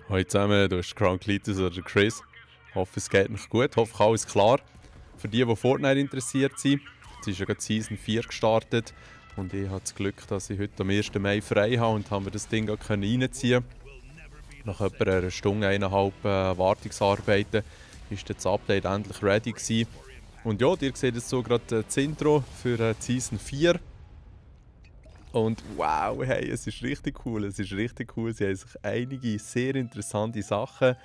Hallo zusammen, du bist Crown Cletus oder Chris. Hoffe, es geht noch gut. Hoffe, alles klar. Für die Fortnite interessiert sind, jetzt ist ja gerade Season 4 gestartet und ich habe das Glück, dass ich heute am 1. Mai frei habe und haben wir das Ding auch reinziehen können. Nach etwa einer Stunde, 1,5 Wartungsarbeiten ist das Update endlich ready gewesen. Und ja, ihr seht jetzt so gerade das Intro für Season 4. Und wow, hey, es ist richtig cool, es ist richtig cool. Sie haben sich einige sehr interessante Sachen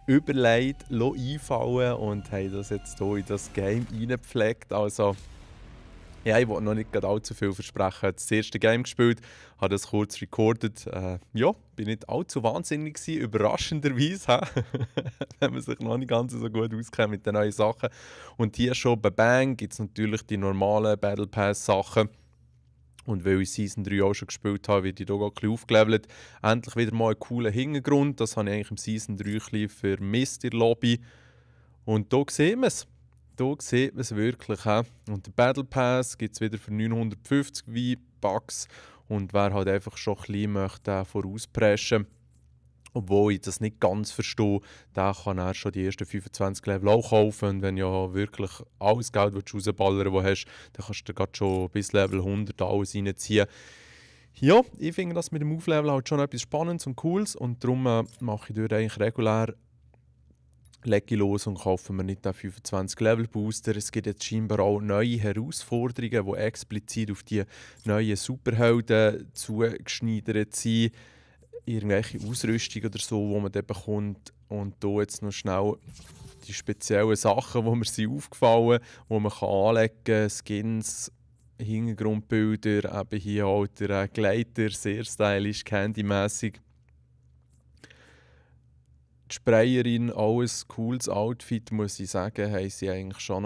überlegt, einfallen und haben das jetzt hier in das Game reingepflegt. Also, ja, ich wollte noch nicht gerade allzu viel versprechen. Ich habe das erste Game gespielt, habe das kurz recorded. Ja, bin nicht allzu wahnsinnig gewesen, überraschenderweise, wenn man sich noch nicht ganz so gut auskennt mit den neuen Sachen. Und hier schon bei Bang gibt es natürlich die normalen Battle Pass Sachen. Und weil ich Season 3 auch schon gespielt habe, wird ich hier auch ein bisschen aufgelevelt. Endlich wieder mal einen coolen Hintergrund. Das habe ich eigentlich im Season 3 ein bisschen vermisst in der Lobby. Und hier sieht man es. Hier sieht man es wirklich. He? Und den Battle Pass gibt es wieder für 950 V-Bucks. Und wer halt einfach schon ein bisschen möchte, vorauspreschen, obwohl ich das nicht ganz verstehe, der kann er schon die ersten 25 Level auch kaufen. Und wenn du ja wirklich alles Geld rausballern willst, hast, dann kannst du gerade schon bis Level 100 alles reinziehen. Ja, ich finde das mit dem Auflevel halt schon etwas Spannendes und Cooles. Und darum mache ich dort eigentlich regulär lege ich los und kaufe mir nicht den 25 Level Booster. Es gibt jetzt scheinbar auch neue Herausforderungen, die explizit auf die neuen Superhelden zugeschneidert sind. Irgendwelche Ausrüstung oder so, die man dann bekommt. Und hier jetzt noch schnell die speziellen Sachen, die mir sind aufgefallen sind, die man anlegen kann. Skins, Hintergrundbilder, eben hier auch der Gleiter, sehr stylisch, candymässig. Die Sprayerin, auch ein cooles Outfit, muss ich sagen, haben sie eigentlich schon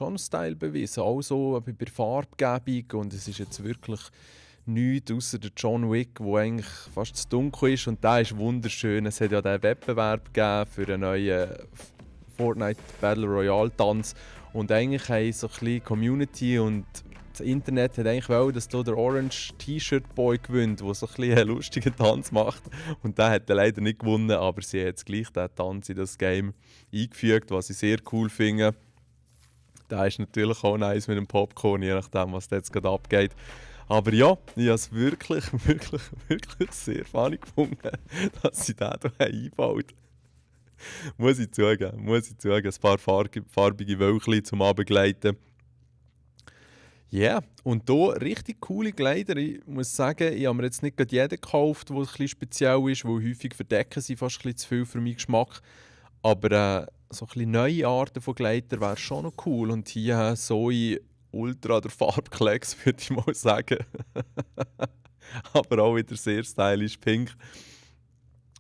einen Style bewiesen. Auch so bei der Farbgebung. Und es ist jetzt wirklich nichts außer der John Wick, der eigentlich fast zu dunkel ist. Und der ist wunderschön. Es hat ja diesen Wettbewerb gegeben für einen neuen Fortnite Battle Royale Tanz. Und eigentlich haben so ein bisschen Community und das Internet hat eigentlich wollen, dass hier der Orange T-Shirt Boy gewinnt, der so ein bisschen einen lustigen Tanz macht. Und der hat leider nicht gewonnen, aber sie hat jetzt gleich diesen Tanz in das Game eingefügt, was ich sehr cool finde. Der ist natürlich auch nice mit dem Popcorn, je nachdem, was da jetzt gerade abgeht. Aber ja, ich habe es wirklich, wirklich, wirklich sehr funny gefunden, dass sie den hier einbaut. Muss ich zugeben. Ein paar farbige Wölkchen zum Abgleiten. Ja, yeah. Und hier richtig coole Kleider. Ich muss sagen, ich habe mir jetzt nicht gerade jeden gekauft, der ein bisschen speziell ist, weil häufig verdecken sie fast ein bisschen zu viel für meinen Geschmack. Aber so ein bisschen neue Arten von Kleidern wäre schon noch cool. Und hier so in Ultra der Farbklecks, würde ich mal sagen. Aber auch wieder sehr stylisch pink.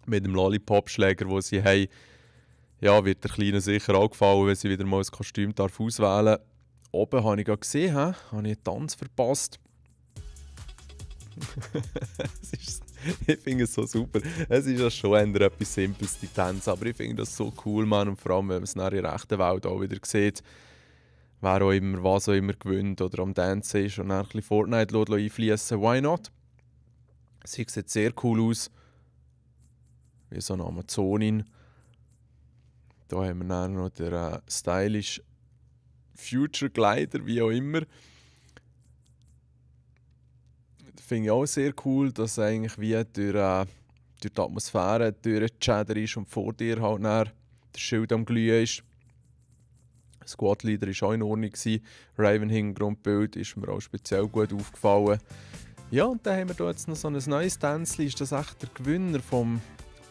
Mit dem Lollipop-Schläger, den sie haben. Ja, wird der Kleinen sicher auch gefallen, wenn sie wieder mal ein Kostüm auswählen darf. Oben habe ich gerade gesehen, habe ich einen Tanz verpasst. Ich finde es so super. Es ist ja schon eher etwas Simples, die Tänze, aber ich finde das so cool, Mann. Und vor allem, wenn man es in der rechten Welt auch wieder sieht, wer auch immer, was auch immer gewinnt oder am Tanzen ist und dann ein bisschen Fortnite einfließen, why not? Sie sieht sehr cool aus. Wie so eine Amazonin. Da haben wir dann noch den stylisch Future Glider, wie auch immer. Das finde ich auch sehr cool, dass eigentlich wie durch die Atmosphäre durchgeschädert ist und vor dir halt dann der Schild am Glühen ist. Squad Leader war auch in Ordnung. Raven Hintergrundbild ist mir auch speziell gut aufgefallen. Ja, und dann haben wir hier jetzt noch so ein neues Tänzchen. Ist das echt der Gewinner vom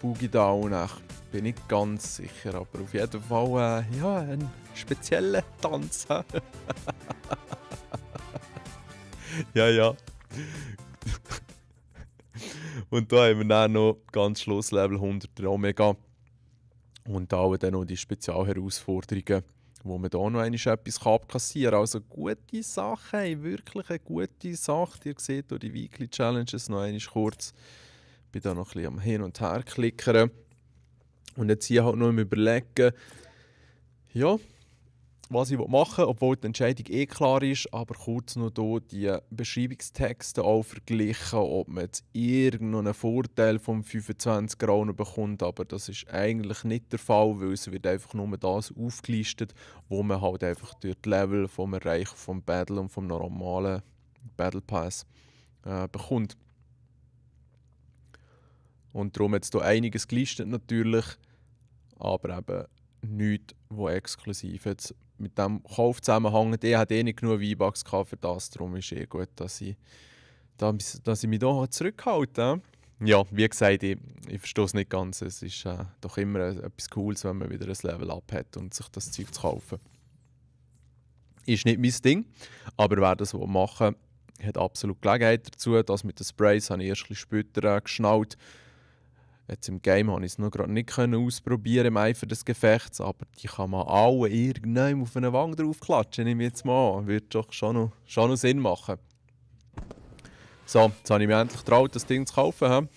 Boogie Down? Ich bin nicht ganz sicher, aber auf jeden Fall ja, ein spezieller Tanz. Ja. Und da haben wir dann noch ganz Schluss Level 100 der Omega. Und auch dann noch die Spezialherausforderungen, wo man da noch etwas abkassieren kann. Also gute Sachen, hey, wirklich eine gute Sache. Ihr seht hier die Weekly Challenges noch einmal kurz. Ich bin da noch ein bisschen am Hin und Her klickern. Und jetzt hier halt noch im Überlegen, ja, was ich machen will, obwohl die Entscheidung klar ist, aber kurz noch hier die Beschreibungstexte auch verglichen, ob man jetzt irgendeinen Vorteil vom 25er auch noch bekommt, aber das ist eigentlich nicht der Fall, weil es wird einfach nur das aufgelistet, wo man halt einfach durch die Level vom Erreichen vom Battle und vom normalen Battle Pass bekommt. Und darum hat es hier einiges gelistet natürlich, aber eben nichts, was exklusiv jetzt mit dem Kauf zusammenhängt. Ich hatte nicht genug V-Bucks für das, darum ist gut, dass ich mich hier zurückhalte. Ja, wie gesagt, ich verstehe es nicht ganz. Es ist doch immer etwas Cooles, wenn man wieder ein Level up hat und sich das Zeug zu kaufen. Ist nicht mein Ding, aber wer das machen will, hat absolut Gelegenheit dazu. Das mit den Sprays habe ich erst ein bisschen später geschnallt. Jetzt im Game konnte ich es noch gerade nicht ausprobieren im Eifer des Gefechts, aber die kann man alle irgendwann auf eine Wange draufklatschen, nehme ich jetzt mal an. Wird doch schon noch Sinn machen. So, jetzt habe ich mich endlich getraut, das Ding zu kaufen.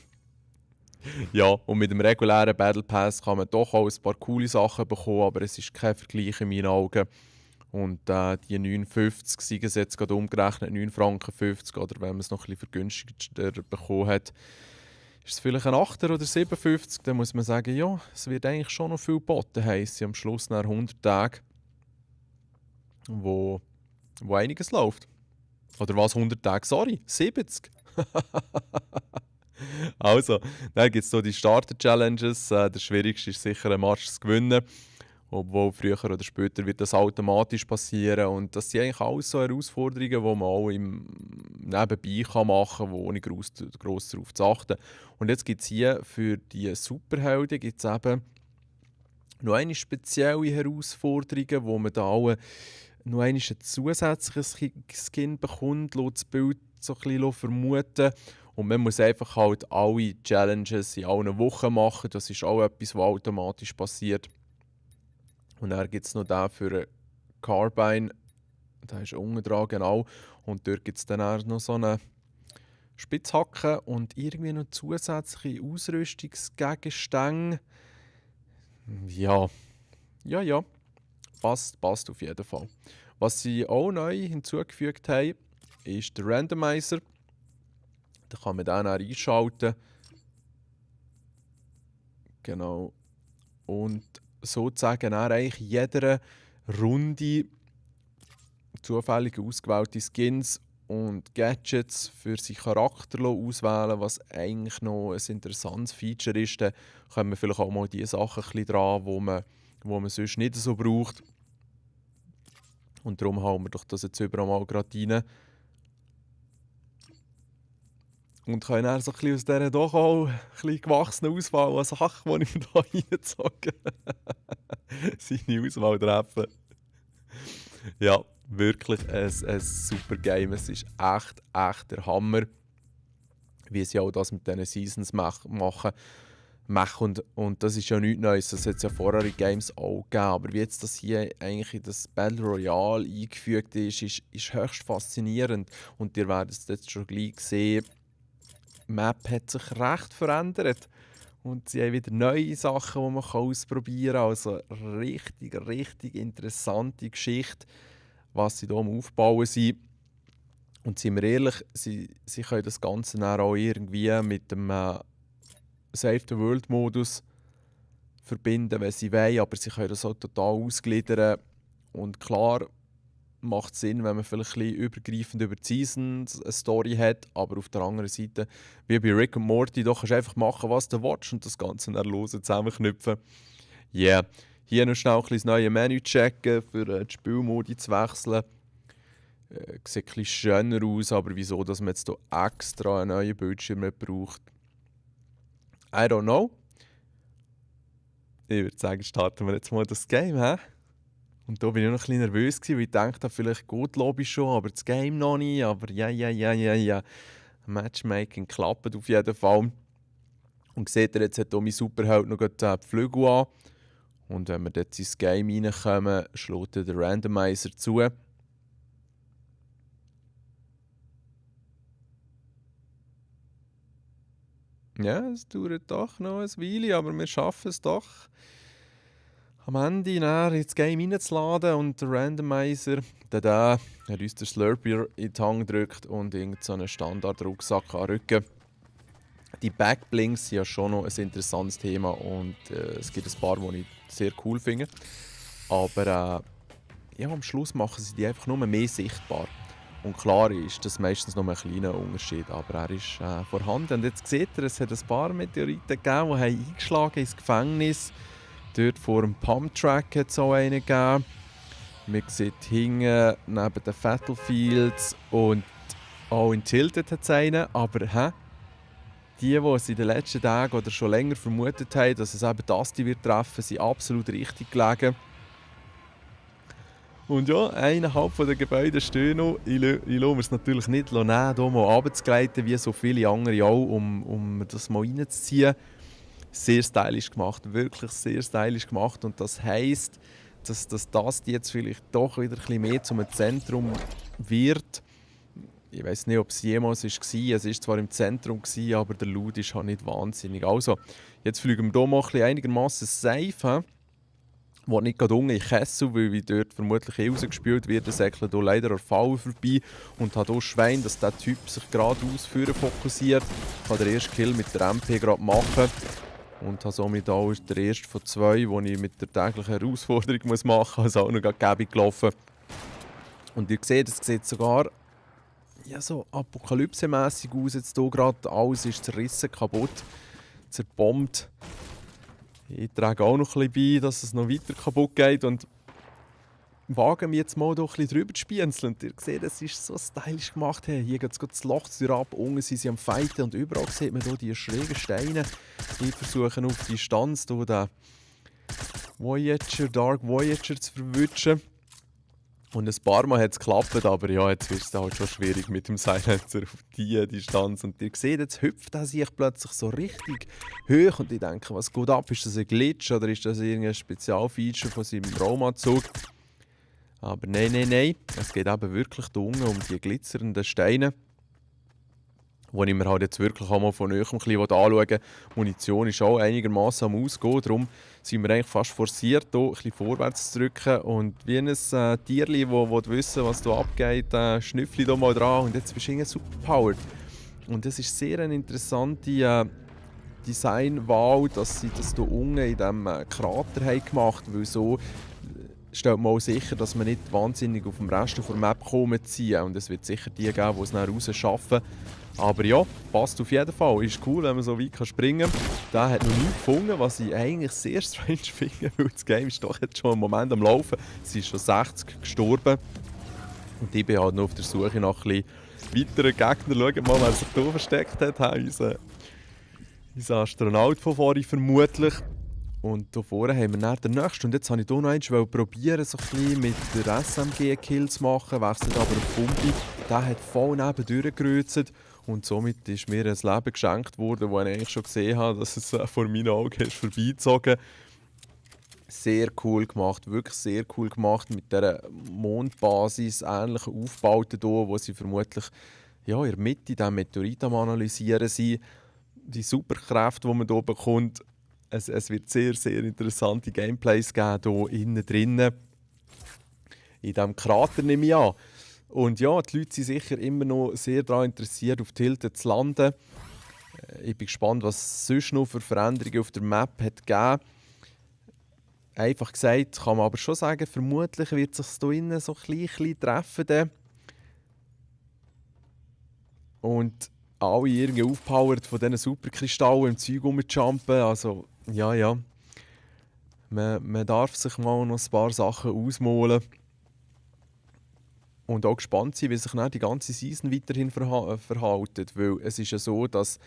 Ja, und mit dem regulären Battle Pass kann man doch auch ein paar coole Sachen bekommen, aber es ist kein Vergleich in meinen Augen. Und die 59 sind es jetzt gerade umgerechnet, 9,50 Franken, oder wenn man es noch ein bisschen vergünstigter bekommen hat, ist es vielleicht ein 8er oder 57, dann muss man sagen, ja, es wird eigentlich schon noch viel geboten. Heisst am Schluss nach 100 Tagen, wo einiges läuft. Oder was, 100 Tage? Sorry, 70. Also, dann gibt es so die Starter-Challenges. Der schwierigste ist sicher, einen Match zu gewinnen. Obwohl früher oder später wird das automatisch passieren. Und das sind eigentlich alles so Herausforderungen, die man auch nebenbei machen kann, ohne gross darauf zu achten. Und jetzt gibt es hier für die Superhelden gibt's eben noch eine spezielle Herausforderungen, wo man da auch noch einen zusätzlichen Skin bekommt, lässt das Bild so ein bisschen vermuten. Und man muss einfach halt alle Challenges in allen Wochen machen. Das ist auch etwas, was automatisch passiert. Und dann gibt es noch den für Carbine, der ist unten dran, genau. Und dort gibt es dann auch noch so eine Spitzhacke und irgendwie noch zusätzliche Ausrüstungsgegenstände. Ja, passt auf jeden Fall. Was sie auch neu hinzugefügt haben, ist der Randomizer. Da kann man den auch einschalten. Genau. Und sozusagen dann eigentlich jeder Runde zufällig ausgewählte Skins und Gadgets für seinen Charakter auswählen, was eigentlich noch ein interessantes Feature ist. Dann kommen wir vielleicht auch mal die Sachen ein bisschen dran, wo man sonst nicht so braucht. Und darum hauen wir doch das jetzt überall mal gerade rein. Und können dann so ein bisschen aus dieser doch auch ein bisschen gewachsenen Auswahl an Sachen, die ich mir da reingezogen habe, seine Auswahl treffen. Ja, wirklich ein super Game. Es ist echt der Hammer, wie sie auch das mit diesen Seasons machen. Und das ist ja nichts Neues, das hat es ja vorher in Games auch gegeben. Aber wie jetzt das hier eigentlich in das Battle Royale eingefügt ist höchst faszinierend. Und ihr werdet es jetzt schon gleich sehen, die Map hat sich recht verändert. Und sie haben wieder neue Sachen, die man ausprobieren kann. Also richtig interessante Geschichte, was sie hier am Aufbauen sind. Und sind wir ehrlich, sie können das Ganze dann auch irgendwie mit dem Save-the-World-Modus verbinden, wenn sie wollen. Aber sie können das auch total ausgliedern. Und klar macht es Sinn, wenn man vielleicht ein bisschen übergreifend über die Seasons eine Story hat. Aber auf der anderen Seite, wie bei Rick und Morty, da kannst du einfach machen, was du willst und das Ganze dann lose zusammenknüpfen. Ja, yeah. Hier noch schnell ein bisschen das neue Menü checken, für die Spielmodi zu wechseln. Sieht ein bisschen schöner aus, aber wieso, dass man jetzt hier extra einen neuen Bildschirm braucht? I don't know. Ich würde sagen, starten wir jetzt mal das Game, hä? Und da bin ich noch ein bisschen nervös, weil ich dachte, vielleicht gut Lobby schon, aber das Game noch nicht. Aber ja. Matchmaking klappt auf jeden Fall. Und seht ihr, jetzt hat hier mein Superheld noch die Flügel an. Und wenn wir jetzt ins Game reinkommen, schlägt der Randomizer zu. Ja, es dauert doch noch ein Weile, aber wir schaffen es doch. am Ende dann ins Game reinzuladen und der Randomizer, der hat uns den Slurpee in die Hand gedrückt und irgendeinen Standard-Rucksack anrücken. Die Backblinks sind ja schon noch ein interessantes Thema und es gibt ein paar, die ich sehr cool finde. Aber ja, am Schluss machen sie die einfach nur mehr sichtbar. Und klar ist das meistens noch ein kleiner Unterschied, aber er ist vorhanden. Und jetzt seht ihr, es hat ein paar Meteoriten gegeben, die eingeschlagen ins Gefängnis. Dort vor dem Pump-Track hat es auch einen gegeben. Man sieht hinten neben den Battlefields und auch in Tilted hat es einen. Aber die es in den letzten Tagen oder schon länger vermutet haben, dass es eben das wird treffen, sind absolut richtig gelegen. Und ja, eineinhalb der Gebäude stehen noch. Ich lasse mir es natürlich nicht nehmen, hier mal runterzugleiten, wie so viele andere auch, um das mal reinzuziehen. Sehr stylisch gemacht, wirklich sehr stylisch gemacht. Und das heisst, dass das jetzt vielleicht doch wieder ein bisschen mehr zum Zentrum wird. Ich weiß nicht, ob es jemals war. Es war zwar im Zentrum, aber der Loot ist halt nicht wahnsinnig. Also, jetzt fliegen wir hier mal ein bisschen einigermaßen safe. Ich nicht gerade unten in Kessel, weil dort vermutlich rausgespielt wird. Der säckelt hier leider an Fallen vorbei und hat auch Schwein, dass der Typ sich geradeaus führen fokussiert. Ich kann den ersten Kill mit der MP gerade machen. Und habe somit auch der erste von 2, den ich mit der täglichen Herausforderung machen muss. Also auch noch gerade gelaufen. Und ihr seht, es sieht sogar ja, so apokalypsemässig aus. Jetzt hier gerade alles ist zerrissen, kaputt, zerbombt. Ich trage auch noch ein bisschen bei, dass es noch weiter kaputt geht und wage mich jetzt mal doch ein bisschen drüber zu spienzeln. Und ihr seht, es ist so stylisch gemacht. Hey, hier geht es das Loch ab, unten sind sie am Fighten und überall sieht man hier die schrägen Steine. Die versuchen auf Distanz hier den Dark Voyager zu verwischen. Und ein paar Mal hat es geklappt, aber ja, jetzt wird es halt schon schwierig mit dem Silencer auf diese Distanz. Und ihr seht, jetzt hüpft er sich plötzlich so richtig hoch und ich denke, was geht ab? Ist das ein Glitch oder ist das irgendein Spezialfeature von seinem Raumanzug? Aber nein. Es geht eben wirklich da unten um die glitzernden Steine, die ich mir halt jetzt wirklich auch mal von nahem ein bisschen anschauen will. Die Munition ist auch einigermaßen am Ausgehen, darum sind wir eigentlich fast forciert, hier ein bisschen vorwärts zu drücken. Und wie ein Tierli, das wissen, was hier abgeht, schnüffle hier mal dran und jetzt bist du irgendwie superpowered. Und das ist sehr eine interessante Designwahl, dass sie das hier unten in diesem Krater haben gemacht haben, weil so stellt man auch sicher, dass man nicht wahnsinnig auf dem Rest der Map ziehen. Und es wird sicher die geben, die es dann raus schaffen. Aber ja, passt auf jeden Fall. Ist cool, wenn man so weit springen kann. Der hat noch nichts gefunden, was ich eigentlich sehr strange finde, weil das Game ist doch jetzt schon einen Moment am Laufen. Es ist schon 60 gestorben. Und ich bin halt noch auf der Suche nach ein bisschen weiteren Gegnern. Schauen mal, wer sich hier versteckt hat. Unser Astronaut von vorhin vermutlich. Und hier vorne haben wir dann den nächsten. Und jetzt wollte ich hier noch einmal probieren, so ein bisschen mit der SMG einen Kill zu machen. Wechselt aber auf Pumpi. Der hat voll neben durchgerührt. Und somit ist mir ein Leben geschenkt worden, wo ich eigentlich schon gesehen habe, dass es vor meinen Augen ist vorbeigezogen. Sehr cool gemacht, wirklich sehr cool gemacht. Mit dieser Mondbasis ähnlich aufgebauten hier, wo sie vermutlich in der Mitte diesen Meteorit am Analysieren sind. Die Superkräfte, die man hier bekommt. Es wird sehr, sehr interessante Gameplays geben hier innen drinnen. In diesem Krater nehme ich an. Und ja, die Leute sind sicher immer noch sehr daran interessiert, auf Tilted zu landen. Ich bin gespannt, was es sonst noch für Veränderungen auf der Map hat gegeben. Einfach gesagt, kann man aber schon sagen, vermutlich wird es sich hier innen so ein bisschen treffen. Dann. Und alle irgendwie aufgepowert von diesen Superkristallen im Zeug rumjumpen. Also, ja. Man darf sich mal noch ein paar Sachen ausmalen. Und auch gespannt sein, wie sich dann die ganze Season weiterhin verhalten. Weil es ist ja so, dass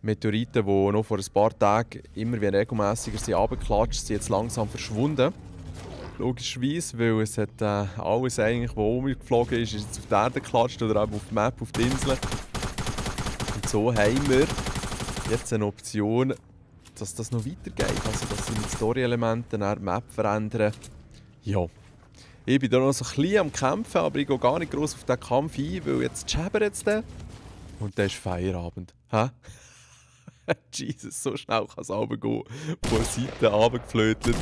Meteoriten, die noch vor ein paar Tagen immer wie regelmäßiger sind, runtergeklatscht, sind jetzt langsam verschwunden. Logischerweise, weil es hat alles eigentlich, was umgeflogen ist jetzt auf die Erde geklatscht oder eben auf die Map, auf die Insel. Und so haben wir jetzt eine Option, dass das noch weitergeht. Also, dass sie mit Story-Elementen die Map verändern. Ja. Ich bin da noch so ein bisschen am Kämpfen, aber ich gehe gar nicht gross auf diesen Kampf ein, weil jetzt scheppert jetzt der. Und dann ist Feierabend. Hä? Jesus, so schnell kann es runtergehen. Von der Seite runtergeflötet.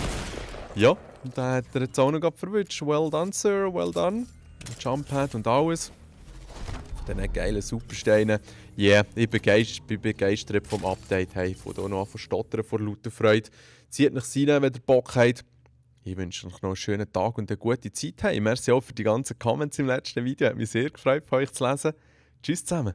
Ja, und da hat er jetzt auch noch verwünscht. Well done, Sir, well done. Jumppad und alles. Von diesen geilen Supersteinen. Yeah, ich bin begeistert vom Update. Hey, von hier noch an von stottern vor lauter Freude. Zieht euch rein, wenn ihr Bock habt. Ich wünsche euch noch einen schönen Tag und eine gute Zeit. Hey, merci auch für die ganzen Comments im letzten Video. Hat mich sehr gefreut, von euch zu lesen. Tschüss zusammen.